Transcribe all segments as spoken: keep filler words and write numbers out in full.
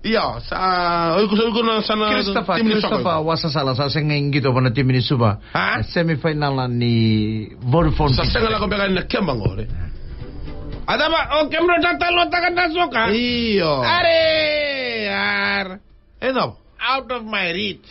Io, sa, o iko, o iko na sa na Christopher, timi ni Christopher Suva. Wasasala, sa sega ni qito vana timi ni Suva. Ha? E semifinal ni Vodafone. Sa sega lako beka na keba qori. A cava, o kemudrou tatalotaka na soka? Io. Are, ar. E cava? Out of my reach.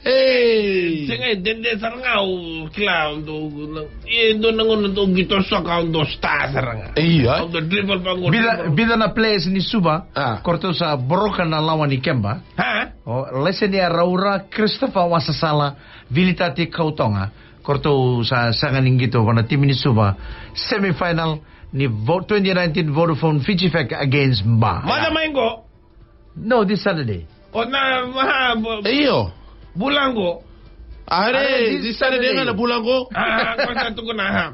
Ei. Sega, e dede sara ga au kila, au dau, na, e dua na gauna dau qito soka, au dau star sara ga. Io. Au dau dribble vaqo, bica, dribble. Bica na players ni Suva, ah, ko ratou sa broka na lawa ni keba. Ha? O Lesenia Raura, Christopher Wasasala, Vilitati Kautoga. Ko ratou sa sega ni qito vana timi ni Suva. Semifinal ni Vo-, twenty nineteen Vodafone Fiji Fek against Ba. Mada mai qo? No, this Saturday. O na, ha, bo-, io. Bula qo. Are, are, this, this Saturday, Saturday ga na bula qo. Ah, ko sa tukuna, ha.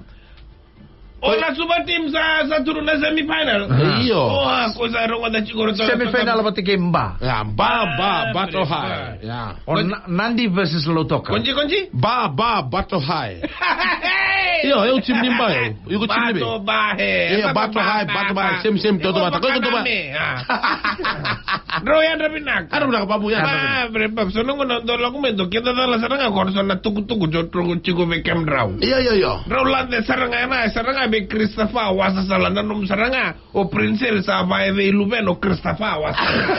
O na Suva team sa, sa turu na semifinal. Io. O, ha, ko sa rogoca tiko ratou. Semifinal vata kei Ba. Ya, Ba, Ba, ah, Bato High. Ya. Ya. O Na-, Nadi versus Lautoka. Konji, konji? Ba, Ba, Bato High. Io, e o timi ni Ba, io. Iko timi ni Ba. Bato Ba he. Io, Bato High, Bato Ba, same, same, toto Bato. Ko iko toto Bato. Drau yadra vinaka. Yadra vinaka, Babu, yadra vinaka. Ba, bre, Babu, so noqu na dolaku me do keda dala sara ga ko so na tukutuku jo trogo tiko vei kemudrau. Io, io, io. Drau lade sara ga na, sara ga vei Christopher Wasasala, nanuma sara ga. O Prince Harry sa vakaevei luvena o Christopher Wasasala.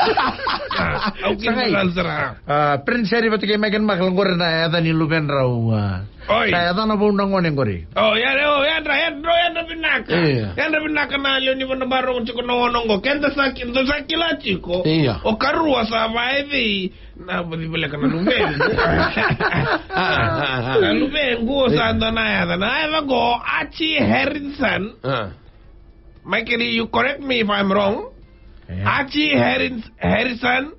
Ah, au kila. Sagai. Sara. Ah, Prince Harry vata kei Meghan Markle qori na yaca ni luvedrau, ah. Oi. Sa yacana vou na gone qori. O, ya, o, yadra, yadra, yadra vinaka. Io. Yadra vinaka na lewe ni vanua vakarorogo tiko na ono qo. Keda sa ki-, dou sa kila tiko. Io. O karua sa vakaevei. Na, voli voleka na luvequ. Ah, ah, ah. Na luvequ sa dua na yaca. Na yaca qo Archie Harrison. Ah. Michael, you correct me if I'm wrong. Yeah. Archie Harris-, Harrison,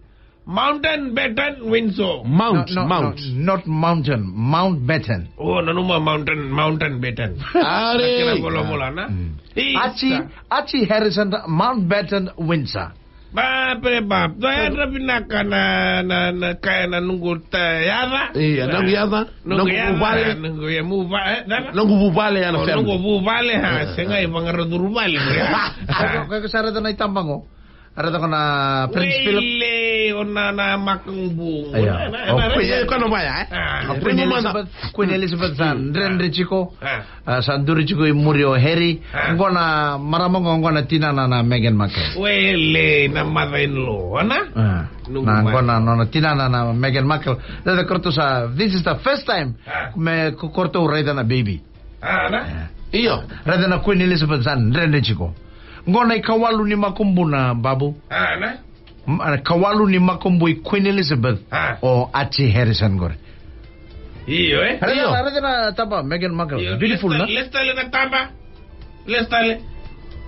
Mountbatten Windsor. Mount, no, no, Mount. No, not mountain, Mountbatten. Oh, nanuma Mountain, Mountbatten. Are. Kena volavola, na? Mm. Isa. Archie, Archie Harrison, Mountbatten Windsor. Ba, bre, ba. Dua yadra vinaka na, na, na kaya na noqu ta-, yaca. Io, noqu yaca. Noqu yaca, noqu vuvale. Noqu ya muva-, eh, cava? Noqu vuvale, ya na family. Oh, noqu vuvale, ha, eh, sega, eh, i vakarau curu vale. Ko, ko, ko sa raica na itaba qo. Raica ko na Prince Philip. Wele, o na, na makabu. Io. Na, na, o na, Queen, na, eh, ko na vaya, eh? Ah. O Queen Elizabeth, Queen Elizabeth sa dredre tiko. Ah. Ah, sa duri tiko i muri o Harry. Ah. Qo na marama qo, qo na tinana na Meghan Markle. Wele, na mother-in-law, ana? Ah. Na, qo na nona tinana na Meghan Markle. Raica ko ratou sa, this is the first time, ah, me ko, ko ratou raica na baby. Ah, ana? Ah. Io. Raica na Queen Elizabeth sa dredre tiko. Qo na ikawalu ni makubu na, Babu. Ah, ana? M-, a, kawalu ni makubu i Queen Elizabeth, ah, o Archie Harrison qori. Io, eh? Raica, io, raica na taba, Meghan Markle. Io, beautiful, lesu ta-, na? Lesu tale na taba. Lesu tale.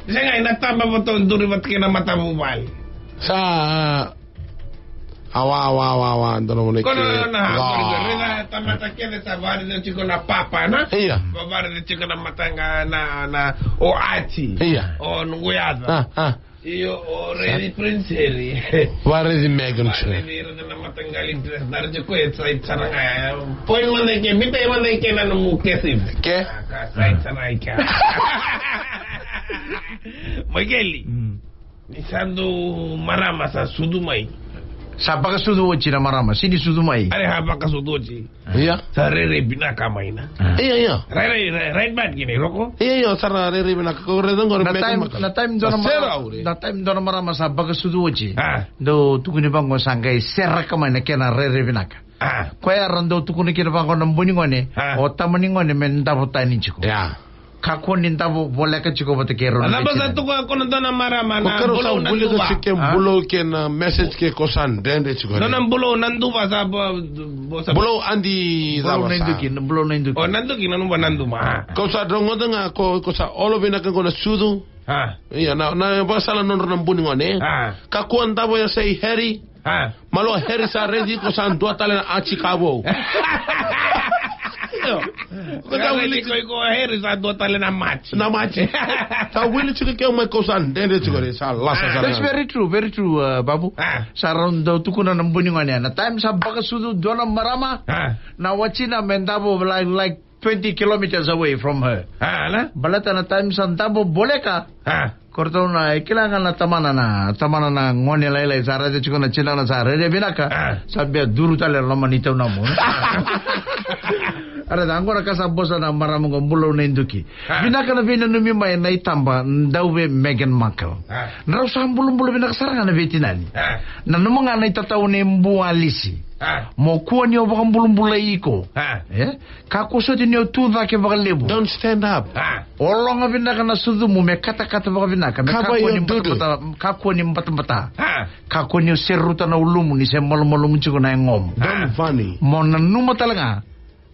Sega, ena taba vata, duri vata kei na matavuvale. Sa, awa, awa, awa, awa, donu na kono ke-, na, na, na, tamata kece sa vakaraica tiko na papa, na? Io. Vakaraica tiko na mataqa, na, na, o Archie. Io. O noqu yaca. Ah, ah. Io, o raici Prince Harry. Vakaraici Meghan tiko. Vakaraici ira na mataqali dress. Daru tiko e sa excited sara ga. Poi mada i ke, biuta mada i ke na nomu kesi. Ke? Ah, ka sa excited sara i ke. Michael. Mm. Ni sa dau marama sa sucu mai. Sa vakasucu oti na marama, sega ni sucu mai. Are a vakasucu oti. Ia. Sa rairai vinaka mai na. Ah. Ia, ia. Rairai, rai-, right back kina i roko. Ia, ia, sa ra rairai vinaka. Ko raica qori na Meghan Markle. Na time dua na marama, na time dua na marama sa vakasucu oti. Ah. Dau tukuni vaqo sa qai seraka mai na kena rairai vinaka. Ah. Koya era dau tukuna kina vaqo na bui ni gone. Ah. O tama ni gone me davo tani tiko. Ia. Kakua ni davo voleka tiko vata kei rau na veitinani. A cava sa tukuna ko na dua na marama na bulou na duva? Ko karua sa wilika tiko ke bulou ke na message ke ko sa dredre tiko. Dua na bulou na duva sa bo-, bo-, sa bulou adi cava sa. Bulou na iduki, na bulou na iduki. O, na iduki, na duva, na duva. Ko sa rogoca ga ko, ko sa olo vinaka ko na sucu. Ah. Ia, na, na vakasala nodra na bui ni gone. Ah. Kakua davo ya sa i Harry. Ah. Malo Harry sa raici iko sa dua tale na Archie ka vou. Io. Ko sa wili tiko iko Harry sa dua tale na Machi. Na Machi. Sa wili tiko ke mai ko sa dredre tiko re sa lasa sa. That's very true, very true, uh, Babu. Ah. Sa rau dau tukuna na bui ni gone. Na time sa vakasucu dua na marama. Ah. Na watina me davo like, like twenty kilometers away from her. Ah, na? Baleta na time sa davo voleka. Ah. Ko ratou na, e kila ga na tamana na, tamana na gone lailai, sa raica tiko na tinana sa rairai vinaka. Ah. Sa bea duru tale e loma ni taunamu. Raica, qo na ka sa vosa na marama qo, Bulou Naiduki. Ah. Vinaka na veinanumi mai na itaba, Dauve Meghan Markle. Ah. Drau sa bulabula vinaka sara ga na veitinani. Ah. Nanuma ga na itatau nei Bu Alisi. Ah. Mo kua ni o vakabulabulai iko. Ah. E? Kakua soti ni o tu cake vakalevu. Don't stand up. Ah. Ologa vinaka na sucumu me katakata vakavinaka. Me kakua ni batabata. Kakua ni batabata. Ah. Kakua ni o seruta na ulumu ni se malumalumu tiko na yagomu. Don't funny. Mo nanuma tale ga.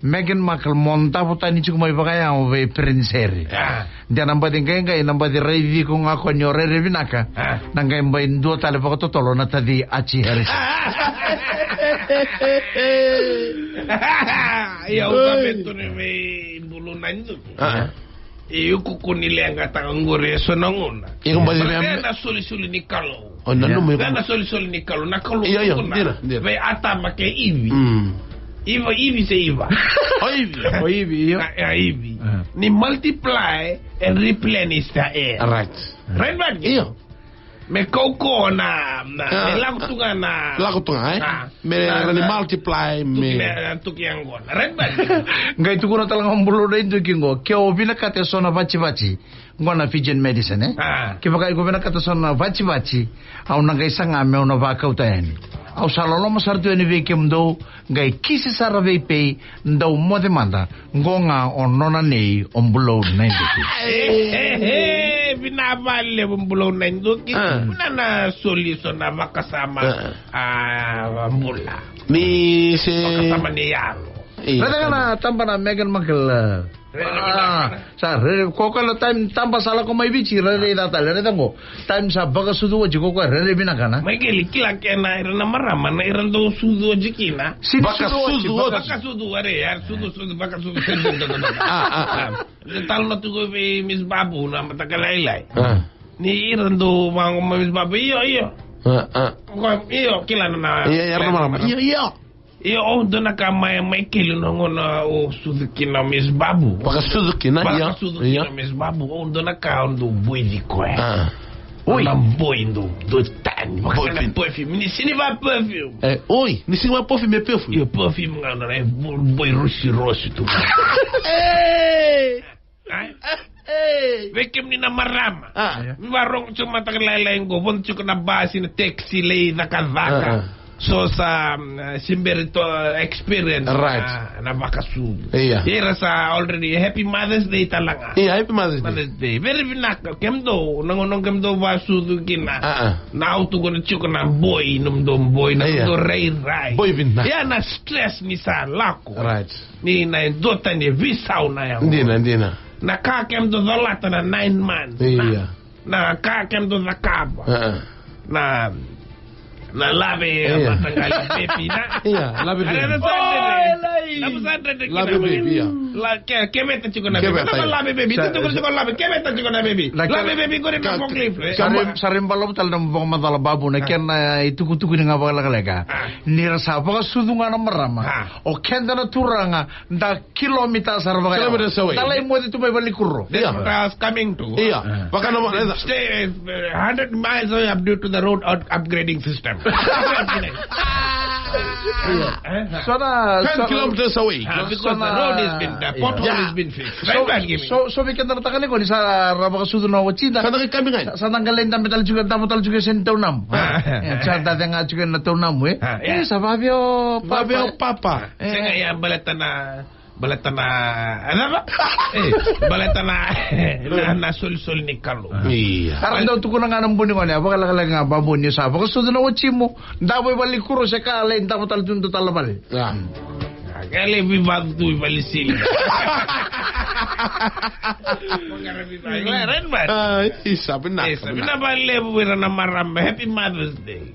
Meghan Markle mo davo tani tiko mai vakayago vei Prince Harry. Ah. De na baci qaiqai, na baci raici iko ga ko ni o rairai vinaka. Ah. Na qai bai dua tale vakatotolo na taci Archie Harris. Ia, au ka vetu ni vei Bulou Naiduki. Ah. E, iko ko ni leqataka qori e so na gauna. Iko baci me- na solisoli ni Kalou. O, nanuma iko. Na solisoli ni Kalou, na Kalou. Ia, ia, tukuna. Dina, dina. Vei Atama kei Ivi. Mm. Iva, Ivi se Iva? O Ivi. O Ivi, io. Na, na Ivi. Ah. Ni multiply and replenish the earth. Right. Right, right. Io. Me kaukaua na, na, ah, me lako tu ga na, lako tu ga, e? Ah. Me na, rawa ni na multiply, tuki me na, tuki yaqona. Right, right. Qai tukuna tale ga o Bulou Naiduki qo, ke o vinakata e so na vacivaci. Qo na Fijian medicine, e? Ah. Kevaka iko vinakata so na vacivaci, au na qai saga meu na vakauta yani. Au sa loloma sara tu yani vei kemudou, qai kisi sara vei Pei, dau moce mada, qo ga o nona nei o Bulou Naiduki. E, e, e, vinaka vakalevu Bulou Naiduki. Ah. Vinaka na soli so na vakasama. Ah. A, bula. Ni se vakasama ni yalo. Io. Raica ga na taba na Meghan Markle. Ah, sa rere, ko koya na time taba sa lako mai Viti, rere i tatale, rere tango. Time sa vakasucu oti, ko koya rere vinaka na. Mai keli kila kena ira na marama, na ira dau sucu oti kina. Sini sucu oti, vakasucu oti. Vakasucu, are, are, sucu, sucu, vakasucu, sucu, sucu, sucu. Ah, ah, ah. De talo na tuku vei Miss Babu, na mataka lailai. Ah. Ni ira dau vango mai Miss Babu, io, io. Ah, ah. Ko, io, kila na. Io, io, na marama. Io, io. Io, au dua na ka mai, mai keli na gauna o sucu kina Miss Babu. Vakasucu kina, io. Vakasucu kina Miss Babu, au dua na ka au dau boici koya. Ah. Oi. Na boi dau, dau tani. Boi vakana perfume. Ni sini va perfume. E, oi, ni sini va perfume, perfume. Io, perfume ga na, e, bo-, boi rosi, rosi tu. E. Ai. Ei. Vei kemuni na marama. Ah. Mi varogo tiko mataka lailai qo, vodo tiko na basi, na taxi, lai cakacaka. Ah, ah. So sa, mm, se bera tu experience. Right. Na, na vakasucu. Ia. Ia era sa already, Happy Mother's Day tale ga. Ia, Happy Mother's Day. Mother's Day. Very vinaka. Kemudou, na gauna kemudou vakasucu kina. Ah, ah. Na au tukuna tiko na boi, nomudou boi, nomudou rairai. Boi vinaka. Ia na stress ni sa lako. Right. Ni na e dua tani e veisau na yago. Dina, dina. Na ka kemudou colata na nine months. Ia. Na, na ka kemudou cakava. Ah. Na, na lave, ia, mataqali baby na. Ia, lave baby. Ana sa dede. Oi, lai. Na sa dede kina. Lave baby, ia. La, ke, keveta tiko na baby. Keveta, ia. Lave baby. Sa, ita tiko tiko lave, keveta tiko na baby. Lave baby, qori na forklift, e. Sa re, sa re balavu tale na vakamacala Babu na kena, e, itukutuku ni ga vakalekaleka. Ah. Ni ra sa vakasucu ga na marama. Ah. O keda na turaga, da kilomita sara vaka. Kilometers away. Da lai moce tu mai valenikuro. That's what I was coming to. Ia. Vaka na mo-, stay, uh, hundred miles away up due to the road out-, upgrading system. Ia. So na, ten kilometers away. Ah, because the road has been, the pothole has been fixed. So, right, so, so vei keda na tagane qo ni sa ra vakasucu na watina. Sa na qai kami ga. Sa, sa na qai lai dabe tale tiko, davo tale tiko se ni taunamu. Ah. E, sa da cega tiko na taunamu, e. Ah, ia. E, sa vaveo papa. Vaveo papa. E. Sega, ia, baleta na, baleta na, e, na, na, e, baleta na, na, na solisoli ni Kalou. Ia. Era dau tukuna ga na buni gone, a vakalekaleka ga Babu ni sa vakasucu na watimu, davo i valenikuro se ka lai davo tale tu dua tale na vale. Ia. Kele vivatu tu i valisili. Right, man. Ah, isa, vinaka. Isa, vinaka vakalevu vei ira na marama. Happy Mother's Day.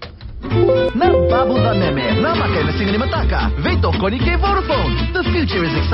Na Babu Vameme, na maka ena siga ni mataka. Veitokoni kei Vodafone. The future is exciting.